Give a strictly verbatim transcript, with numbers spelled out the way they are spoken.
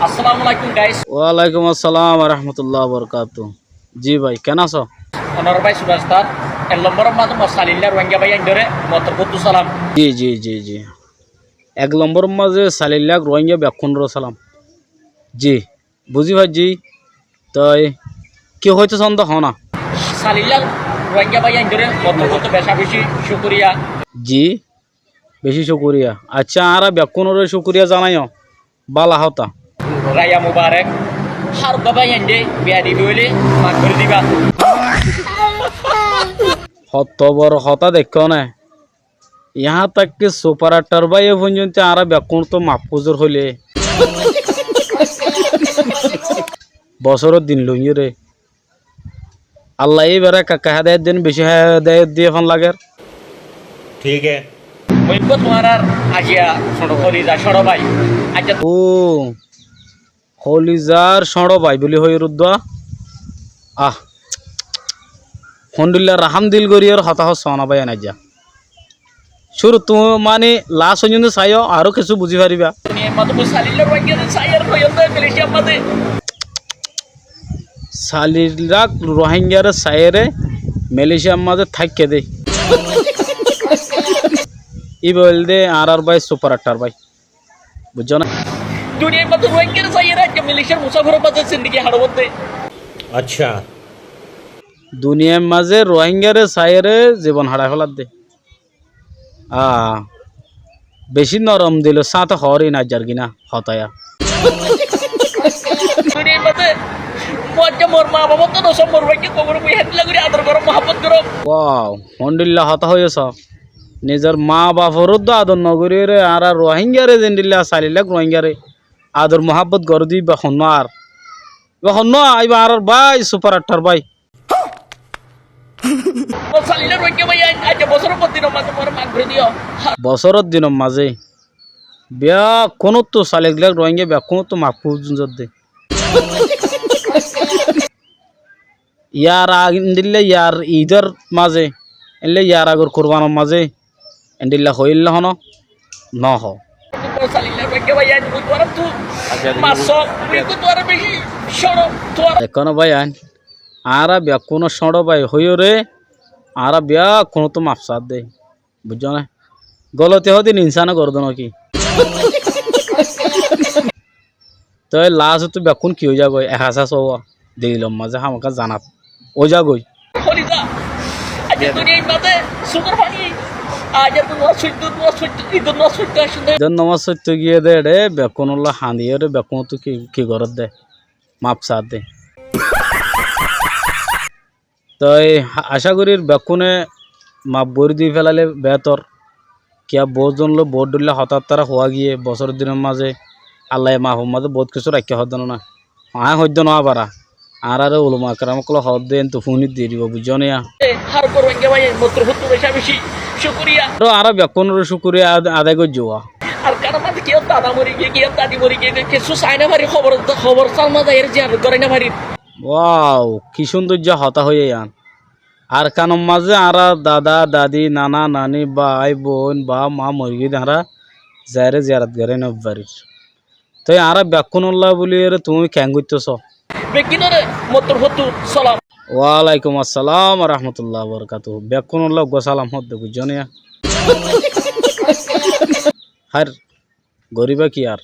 Assalamu alaikum, guys. Walaikum assalam wa rahmatullahi wa barakatuhu. Ji bái, keén asó? Ónorar bái superstar, ek lombor or mazé mor salilla Ruáingga bái aindóre mor torfóttu salam. Ji, ji, ji, ji. Ek lombor or mazé salilla Ruáingga bekkúnore salam. Ji, buzí faijjí. Toi ki hoitó saón dé hoó na. Salilla Ruáingga bái aindóre mor torfóttu beca beci cúkuriya. Ji, beci cúkuriya. Accá, añára bekkúnore cúkuriya zanaiyó. Bála hotá. Raya Mubarek. Hárugga bái aindé beyadobi óile maf gorí diba. Hotó boro hotá deikkó né. Yahá tak ki super star báiye foijjonto añára bekkúnottu maf kúzur hoilé. Bosóror din loiyóre. Allaye íbaré ekka ekka hedayot din, beci hedayot diye fán lager. Thík hé. Ói eggúa tuáñrar aijja cóñço, holizar cóñço bái. Aijja. Ó, holizar cóñço bái buli hoiyóre uddúa. Ah. Hondilla rahám dil goríyore hotá hoóssa na báiyain aijja. Cúruttu mani last foijjonto saiyó, aró kessú buzí faribá. Duniyar mazé mor salilla Ruáinggare saiyóre hoiyóre Malaysiar mazé. Salilla Ruáinggare saiyóre Malaysiar mazé táikke dé. Íba óilde añárar bái, super star bái. Buijjó né? Duniyar mazé Ruáinggare saiyóre aijja Malaysiar musáfiror mazé zindigi haçaiyé dé. Accá. Duniyar mazé Ruáinggare saiyóre zibon haçai féladde. Aa, beci norom dilor sáñte hoór, iín aijjar kiná hotá yá. Duniyar mazé mor aijja mor maa baf ottu nosó, mor Ruáingga kobóre mui héndilla gorí ador gorom, muhábbot gorom. Wow, hondilla hotá hoiyós. Nizor maa bafor uddúa ador nogoríyore añára Ruáinggare zendilla, salilla Ruáinggare ador muhábbot goró dé íba honnúa ar. Íba honnúa, íba añárar bái, super star bái. Mor salilla Ruáingga bái, aijja bosóror dinor mazé mor maf gorí diyó. Bosóror dinor mazé bekkúnottu, salilla Ruáingga bekkúnottu maf kúzur dé. Yar ag-, endilla yar idor mazé, endilla yar agor kurbanor mazé, endilla hoiyé dé honó nohó. Dekó né báiyain, añára bekkúne cóñço bái hoiyóre, añára bekkúnottu maf saádde. Buijjó né? Goloti hoódin insáne goré dé né ki? Toi last ottu bekkún ki ói zagói? Ehsas ówa, dilor mazé hámaká zanat ói zagói. Holiza, aijja duniyar mazé sukor faní, aijja duniyar sóitto, duniyar sóitto, duniyar sóitto asé dé. Duniyar sóitto giyé dé eçé bekkúnolla hañdiyóre bekkúnottu ki, ki goré dé? Maf saádde. Toi acá gorír bekkúne maf gorí di félaile beétor. Kiyá boóut zon loi boóut dhóilla hotá hottára hoó giyé, bosóror dinor mazé Allaye mafor mazé boóut kessú raikké hoó dé né. Aññí hoó dé noó abar. Añáráre ulama ekram ókkole hoó dé, entú fúni di dibo, buijjó né yá. Hárugga Ruáingga bái, mor torfóttu beca beci cúkuriya. Aró añára bekkúnore cúkuriya ad-, adai goijjí. Arkanor mazé kiyór dada mori giyé, kiyór dadi mori giyé, kessú sai no farir, hóbor, hóbor sál mazé aiyóre ziyarot gorí no farir. Wow, ki cúndoijja hotá hoiyé yián. Arkanor mazé añárar dada, dadi, nana, nani, bái, boin, baf, maa mori giyé dé añára zaiyóre ziyarot gorí no farir. Toi añára bekkúnolla buliyóre tuñí keén goittó só? Bekkúnore mor torfóttu salam. Walaikum assalam wa rahmatullahi wa barakatuhu. Bekkúnolla uggúa salam hoó dé, buijjó né yá? Hár, goríba ki ar?